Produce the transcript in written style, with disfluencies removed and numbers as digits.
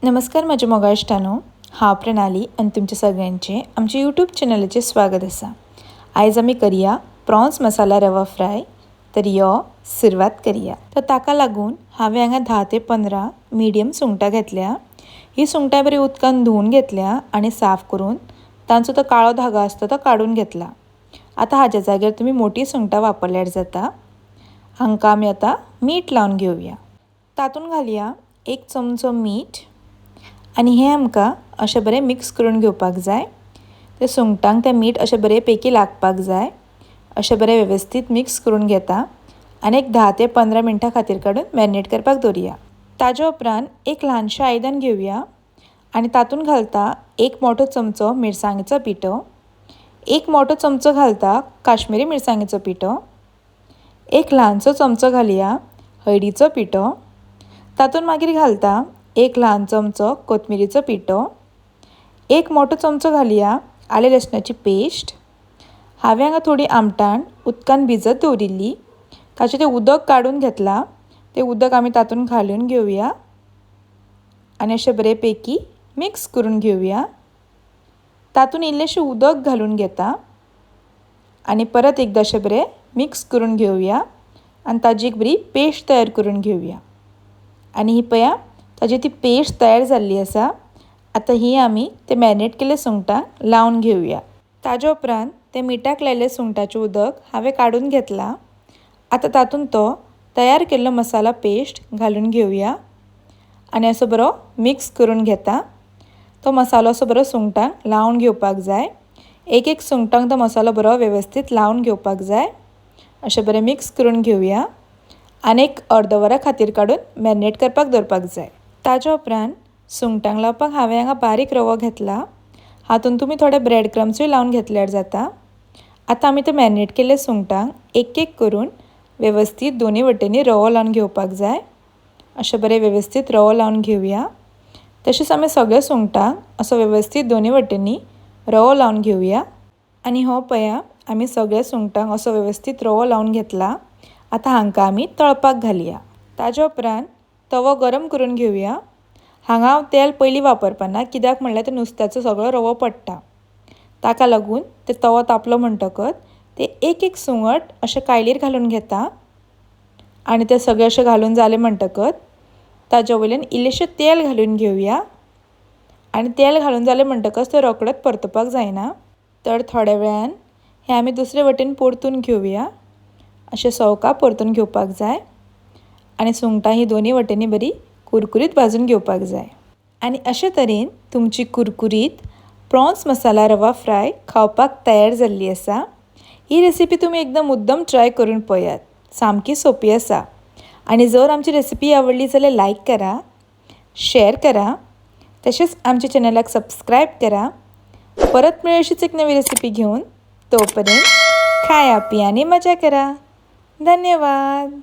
नमस्कार म्हज्या मोगा इश्टांनो, हांव प्रणाली आनी तुमच्या सगळ्यांचें आमच्या यूट्यूब चॅनलाचेर स्वागत आसा. आयज आमी करया प्रॉन्स मसाला रवा फ्राय. तर यो सुरवात करया. तर ताका लागून हांवें हांगा 10 ते 15 मिडियम सुंगटां घेतल्या. ही सुंगटां बरी उदकान धुवन घेतल्या आनी साफ करून तांचो तो काळो धागो आसता तो काडून घेतला. आतां हाज्या जाग्यार तुमी मोटी सुंगटां वापरल्यार जाता. हांकां आमी आतां मीठ लावन घेवया. तातूंत घालया 1 चमचो मीठ आनी हें आमकां अशें बरें मिक्स करून घेवपाक जाय. ते सुंगटांक तें मीठ अशें बरें पैकी लागपाक जाय. अशें बरें वेवस्थीत मिक्स करून घेता आनी एक 10 ते 15 मिनटां खातीर काडून मॅरिनेट करपाक दवरुया. ताज्या उपरांत एक ल्हानशें आयदन घेवया आनी तातूंत घालता 1 मोठो चमचो मिरसांगेचो पिठो, 1 मोठो चमचो घालता काश्मिरी मिरसांगेचो पिठो, 1 ल्हानसो चमचो घालया हळदीचो पिठो, तातूंत मागीर घालता 1 ल्हान चमचो कोथमिरीचो पिठो, 1 मोठो चमचो घालया आलें लसणाची पेस्ट. हांवें हांगा थोडी आमटाण उदकान भिजत दवरिल्ली, ताचें तें उदक काडून घेतलां. तें उदक आमी तातूंत घालून घेवया आनी अशें बरे पैकी मिक्स करून घेवया. तातूंत इल्लेंशें उदक घालून घेता आनी परत एकदां अशें बरें मिक्स करून घेवया आनी ताजी एक बरी पेस्ट तयार करून घेवया. आनी ही पळया ताजी ती पेस्ट तयार जाल्ली आसा. आतां ही आमी ते मॅरिनेट केल्ले सुंगटांक लावन घेवया. ताज्या उपरांत ते मिठाक लायिल्ले सुंगटाचें उदक हांवें काडून घेतलां. आतां तातूंत तो तयार केल्लो मसाला पेस्ट घालून घेवया आनी असो बरो मिक्स करून घेता. तो मसालो असो बरो सुंगटांक लावन घेवपाक जाय. एक एक सुंगटांक तो मसालो बरो वेवस्थीत लावन घेवपाक जाय. अशें बरें मिक्स करून घेवया आनी एक अर्द वरा खातीर काडून मॅरिनेट करपाक दवरपाक जाय. ताज्या उपरांत सुंगटांक लावपाक हांवें हांगा बारीक रवो घेतला. हातूंत तुमी थोडे ब्रेड क्रम्सूय लावन घेतल्यार जाता. आतां आमी ते मॅरिनेट केल्ले सुंगटांक एक एक करून वेवस्थीत दोनूय वटेंनी रवो लावन घेवपाक जाय. अशें बरें वेवस्थीत रवो लावन घेवया. तशेंच आमी सगळे सुंगटांक असो वेवस्थीत दोनूय वटेंनी रवो लावन घेवया. आनी हो पळया आमी सगळे सुंगटांक असो वेवस्थीत रवो लावन घेतला. आतां हांकां आमी तळपाक घालया. ताज्या उपरांत तवो गरम करून घेवया. हांगा हांव तेल पयलीं वापरपाना, कित्याक म्हणल्यार ते नुस्त्याचो सगळो रवो पडटा. ताका लागून ते तवो तापलो म्हणटकच ते एक एक सुंगट अशें कायलीर घालून घेता आनी ते सगळे अशें घालून जाले म्हणटकच ताज्या वयल्यान इल्लेशें तेल घालून घेवया. आनी तेल घालून जालें म्हणटकच तें रोखडेंच परतुपाक जायना, तर थोड्या वेळान हें आमी दुसरे वटेन परतून घेवया. अशें सवका परतून घेवपाक जाय आनी सुंगटां ही दोनूय वटेंनी बरी कुरकुरीत भाजून घेवपाक जाय. आनी अशे तरेन तुमची कुरकुरीत प्रॉन्स मसाला रवा फ्राय खावपाक तयार जाल्ली आसा. ही रेसिपी तुमी एकदम मुद्दम ट्राय करून पळयात, सामकी सोंपी आसा. आनी जर आमची रेसिपी आवडली जाल्यार लायक करा, शेअर करा, तशेंच आमच्या चॅनलाक सबस्क्रायब करा. परत मेळूं अशीच एक नवी रेसिपी घेवन. तोपर्यंत खाया पिया आनी मजा करा. धन्यवाद.